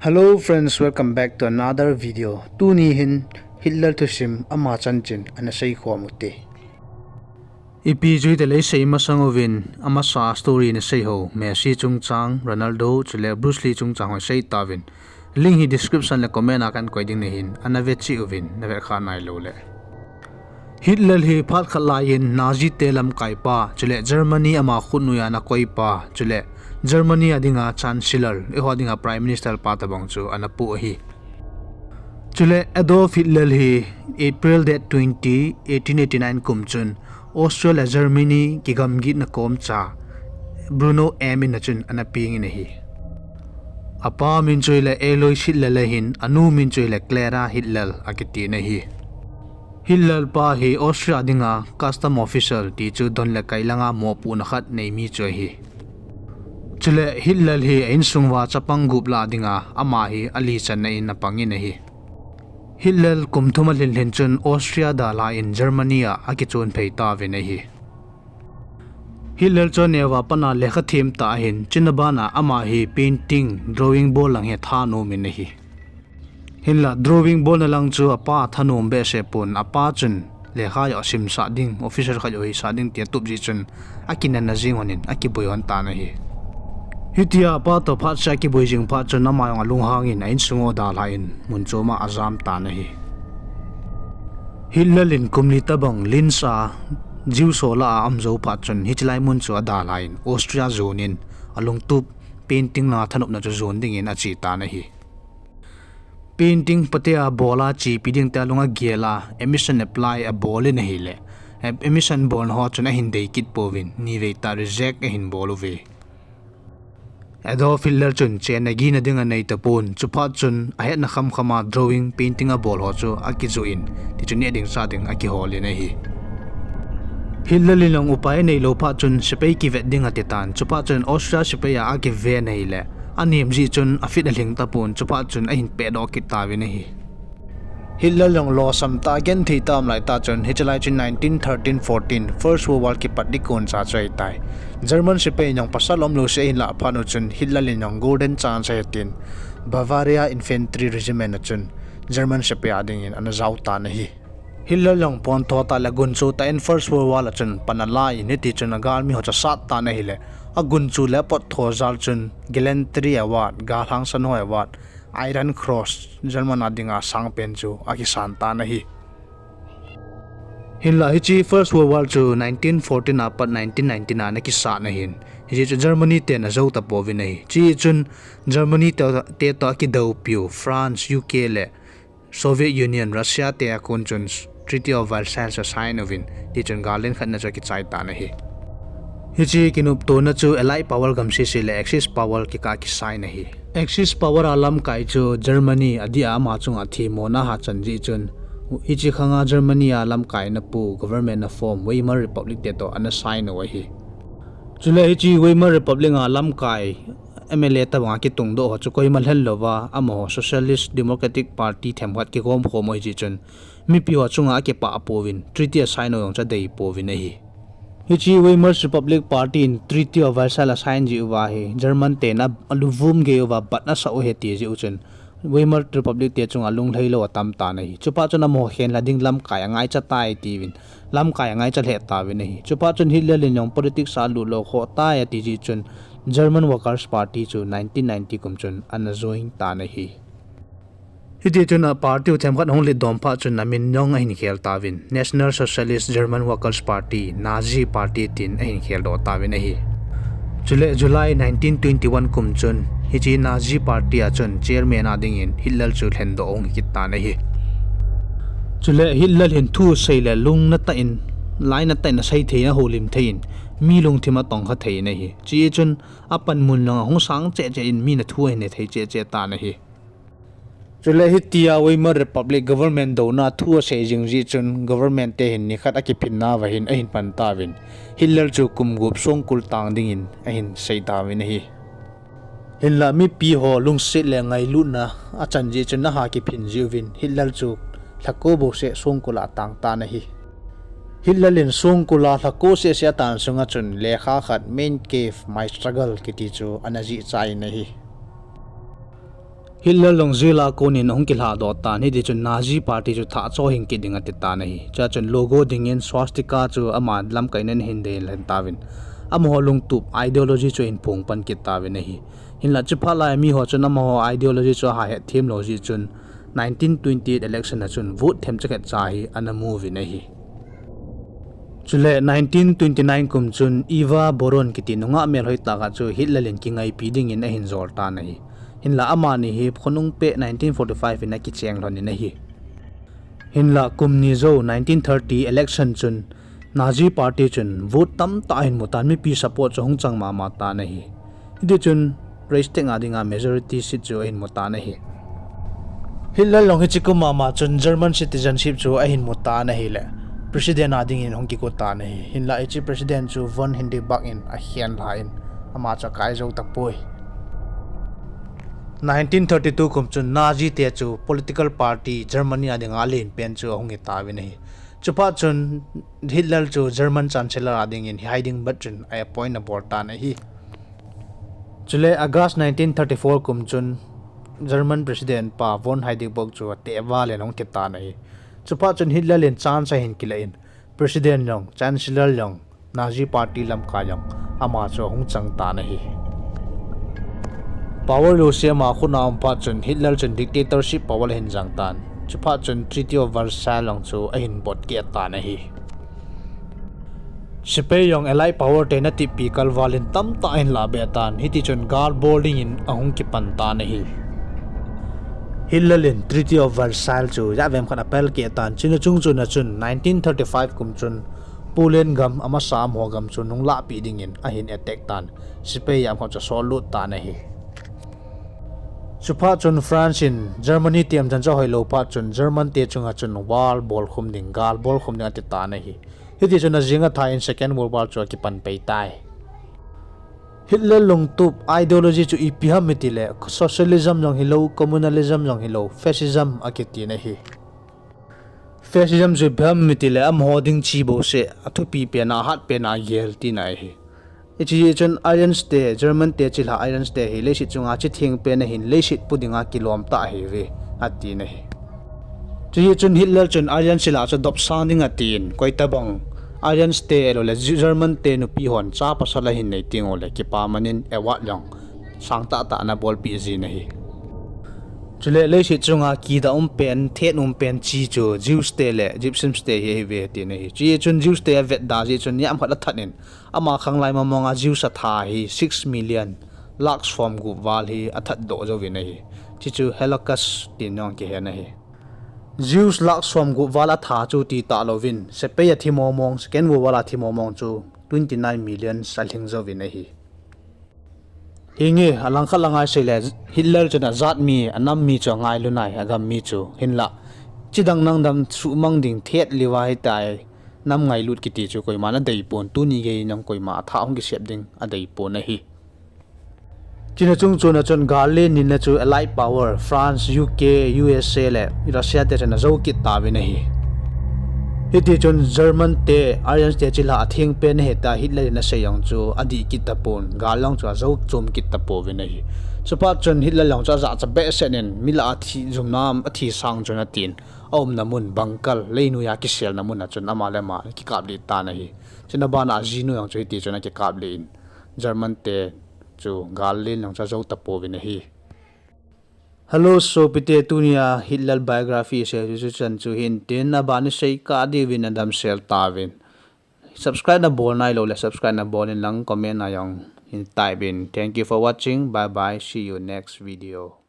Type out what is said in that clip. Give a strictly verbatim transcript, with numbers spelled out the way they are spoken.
Hello friends, welcome back to another video. Tuni hin Hitler thusim ama chanchin ana seikhom ute. Ipi jui te lei sei masang uvin, amasa story na sei ho, Messi chungchang, Ronaldo, chule Bruce Lee chungchang ho sei tauvin. Link hi description le comment a kan koi ding nahin, ana ve cheh uvin, na ve kha nai lou le. Hitler hi phat khat lai in Nazi te lamkai pa, chule Germany ama khutnoi a ana koi pa, chule Germany a dinga Chancellor, eiho dinga Prime Minister pa tabang chu ana pu ahi. Chule Adolf Hitler hi April date twenty, eighteen eighty-nine kum chun Austria le Germany kigamgitna kom cha Bruno M in a chun ana peng in ahi. Apa min chu hile Alois Hitler le hin, anu min chu hile Clara Hitler akiti in ahi. Hitler pa hi Austria dinga custom official ti chu don le kai langa mopohna khat nei mi chu ahi. Chule Hitler hi a insung uva chapang gup lah dinga ama hi ali channa in apang in ahi. Hitler kum thum alhin lhin chun Austria dalha in Germany a akichon phei tauvin ahi. Hitler chu aneo a pat a lekha them tah ahin, chuna ban a ama hi painting, drawing bol lang hi thanom in ahi. Hinla drawing bolna lang chu apa thanom behseh pon, apa chun lekha jong simsah ding, officer khat jong hisah ding tia atup jeh chun akinepna jing hon in akiboi hon tan ahi. Hitia apa toh phat seh akiboi jing phat chun ama jong alunghang in a insung u dalha in mun chom a ajam tan ahi. Hitler in kum li tobang Linz a Jews ho lah a aum jou phat chun hiche lai mun chu adalha in Austria jon in alungtup painting langa thanopna chu jon dingin ache tan ahi. Painting pate a bol a chepi ding tia alung agel a, admission apply abol in ahile, admission bolna ho chun ahin dei kit pouvin, nivei tah reject ahin bol uve. Adolf Hitler chun chenna gihna ding anei tapon, chuphat chun ahetna khamkham a drawing, painting abol ho chu akijoh in, tichun neh ding chah ding akihol in ahi. Hitler in jong upai aneilou phat chun sepai kivet ding ati tan, chuphat chun Austria sepai a akiven ahile, anem jeh chun afit alhing tapon, chuphat chun ahin pehdoh kit tauvin ahi. Hitler jong losam tah a genthei tah a um laitah chun, hiche lai chun nineteen thirteen fourteen First World War kipat ding koncha chu ahitai. German sepai in jong pasal umlou seh ahin lah phat u chun Hitler in jong golden chance ahi tin Bavaria Infantry Regiment a chun German sepai a dingin ana jao tan ahi. Hitler jong pontho tah le gunchu tah in First World War a chun pan ala in hitichun agalmi ho chu asat tan ahile, agunchu le apottho jal chun Gallantry Award, Galhangsan ho Award, Iron Cross, German a dinga sangpen chu akisan tan ahi. Hinla hiche First World War chu nineteen fourteen a pat nineteen nineteen a ana kisat ahin, hiche chu Germany ten ajou tapouvin ahi. Hiche chun Germany te, te toh akidoupiu France, U K le Soviet Union, Russia te a kon chun Treaty of Versailles chu asign uvin, tichun gal len khatna chu akichai tan ahi. Hiche kinoptona chu Allied Power gam sese le Axis Power kikah a kisign ahi. Axis Power a lamkai chu Germany adih a ama chunga themmona aha chan jeh chun, hiche khanga Germany a lamkai ana pu, government ana form, Weimar Republic te toh ana sign u ahi. Chule hiche Weimar Republic a lamkai M L A tobanga kitungdoh ho chu koima lhen louva, amaho Socialist Democratic Party themkhat kigom khom u ahijeh chun, mipi ho chunga akipah pouvin, treaty asign u jong chu adei pouvin ahi. Hiche Weimar Republic Party in Treaty of Versailles asign jeh uva hi, German ten aluvum gei uva bat asah u ahi ti jeh u chun, Weimar Republic te chunga lunglhailou atam tan ahi. Chuphat chun amaho khenla ding lamkai angaicha tai tiuvin, lamkai angaicha lheh tauvin ahi. Chuphat chun Hitler in jong politics a alut lou khoh tai ati jeh chun German Workers' Party chu nineteen ninety kum chun ana join tan ahi. Hitichun a party u themkhat ahung letdom phat chun amin jong ahin khel tauvin, National Socialist German Workers' Party, Nazi Party tin ahin kheldoh tauvin ahi. Chule July nineteen twenty-one kum chun hiche Nazi Party a chun chairman a dingin Hitler chu lhendoh ahung hikit tan ahi. Chule Hitler hin thusei le lungna tah in, laina tah in asei thei in, ahoulim thei in, mi lungthim atongkha thei in ahi. Hichun apanmun jong ahung sang cheh cheh in, min athu ahin hethei cheh cheh tan ahi. Chule hitia Weimar Republic government douna thu asei jing jeh chun government te hin nikhat akiphinna uva hin ahin pan tauvin, Hitler chu kum gup songkul tang dingin ahin sei tauvin ahi. Hinla mipi ho lungset le ngailutna achan jeh chun aha kiphin jeh uvin Hitler chu lhako bouseh songkul a atang tan ahi. Hitler in songkul a lhako seh seh atan sunga chun lekha khat Mein Kampf, My Struggle kiti chu ana jihchai in ahi. Hitler jong jail a konin ahung kilhadoh tan, hiti chun Nazi Party chu thah cho hing kit ding ati tan ahi. Chua chun logo dingin swastika chu ama lamkaina in ahin dei lhen tauvin, amaho lungtup ideology chu ahin phong pan kit tauvin ahi. Hinlah chuphat lai miho chun amaho ideology chu aha hetthem lou jeh chun nineteen twenty-eight election a chun vote themcha khat cha hi ana mu uvin ahi. Chule nineteen twenty-nine kum chun Eva Braun kiti nungah melhoi tah khat chu Hitler in kingaipi dingin ahin jol tan ahi. Hinlah amani hi khonung peh nineteen forty-five in akicheng lhonin ahi. Hinlah kum ni jou nineteen thirty election chun Nazi Party chun vote tamtah ahin mu tan, mipi support chu ahung chang mama tan ahi. Hiti chun Reichstag a dinga majority seat chu ahin mu tan ahi. Hitler jong hiche kum mama chun German citizenship chu ahin mu tan ahile, President a dingin ahung kigo tan ahi. Hinlah hiche President chu von Hindenburg in akhen lhan, ama chu akai jou tapoi. Nineteen thirty-two kum chun Nazi te chu political party Germany a dinga alen pen chu ahung hitauvin ahi. Chuphat chun Hitler chu German Chancellor a dingin Hindenburg chun a appoint abol tan ahi. Chule August nineteen thirty-four kum chun German President pa von Hindenburg chu ateh val in ahung thi tan ahi. Chuphat chun Hitler in chance ahin kilah in, President jong, Chancellor jong, Nazi Party lamkai jong, ama chu ahung chang tan ahi. Power jouse ama khut a um phat chun Hitler chun dictatorship power ahin jang tan. Chuphat chun Treaty of Versailles jong chu ahin bot keh tan ahi. Sepai jong Allied power te natippi kalval in tamtah ahin lahbeh tan, hiti chun gal bol dingin ahung kipan tan ahi. Hitler in Treaty of Versailles chu jat veng khat apel keh tan, chuna chung chun a chun nineteen thirty-five kum chun Poland gam amasa amaho gam chu nunglahpeh dingin ahin attack tan, sepai jat khat chu asol lut tan ahi. Chuphat chun France in Germany temjan chu ahoilou phat chun German te chunga chun war bolkhum ding, gal bolkhum ding ati tan ahi. Hiti chun ajing athah in Second World War chu akipan pai tai. Hitler lungtup ideology chu ipi ham itile, socialism jong hilou, communalism jong hilou, fascism akitin ahi. Fascism chu ipi ham itile, amaho ding chi bouseh, athupi pen a, ahat pen a agel tina ahi. Hiche jeh chun Allies te, German te chilhah Allies te hi leiset chunga chitheng pen ahin, leiset pu dinga kilom tah ahiuve, atin ahi. Chujeh chun Hitler chun Allies chilhah chu dopsang ding atin, koitabang Allies te loule German te nupi hon cha pasal ahin nei tengule kipaman in award jong sangtah tah ana bolpeh jin ahi. Chule leiset chunga kidah um pen, thet um pen chi chu Jews te le Gypsies te hi ahiuve, atin ahi. Chujeh chun Jews te avetda jeh chun jat khat athat in, ama khanglai mong monga Jews atha hi six million, lakh somgup val hi athatdoh jouvin ahi. Hiche chu Holocaust tin jong kihen ahi. Jews lakh somgup val atha chu ti talouvin, sepai athi mong mong, Second World War a thi mong mong chu twenty nine million alhing jouvin ahi. Hinge, alangkhat langa iseile, Hitler chun ajat mi, anam mi chu angailu nai, agam mi chu. Hinlah, chidang nangdang suhmang ding thet liuva hitia nam ngailut kiti chu koiman adeipon, tuni geiyin jong koima atha hung kisep ding adeipon ahi. Chuna chung chun a chun gal len nina chu Allied power France, U K, U S A le Russia te chun ajou kit tauvin ahi. Hiti chun German te, Allies te chilhah atheng pen ahita Hitler in asei jong chu adih kit tapon, gal jong chu ajou chom kit tapouvin ahi. Chuphat chun Hitler jong chu ajahcha behseh in, mi lah a thi jumna, athi sang chun atin, aumna mun bunker, leinoiya kiselna mun a chun ama le ama akikaplih tan ahi. Chuna bana ajinu jong chu hiti chun akikaplih in, German te chu gal len jong chu ajou tapouvin ahi. Hello sopite, tunia Hitler biography isei chu chan chu hintin, aban isei kah diuvin nadamsel tauvin. Subscribe nabol nailou le subscribe nabol in lang, comment a jong hin type in. Thank you for watching. Bye bye. See you next video.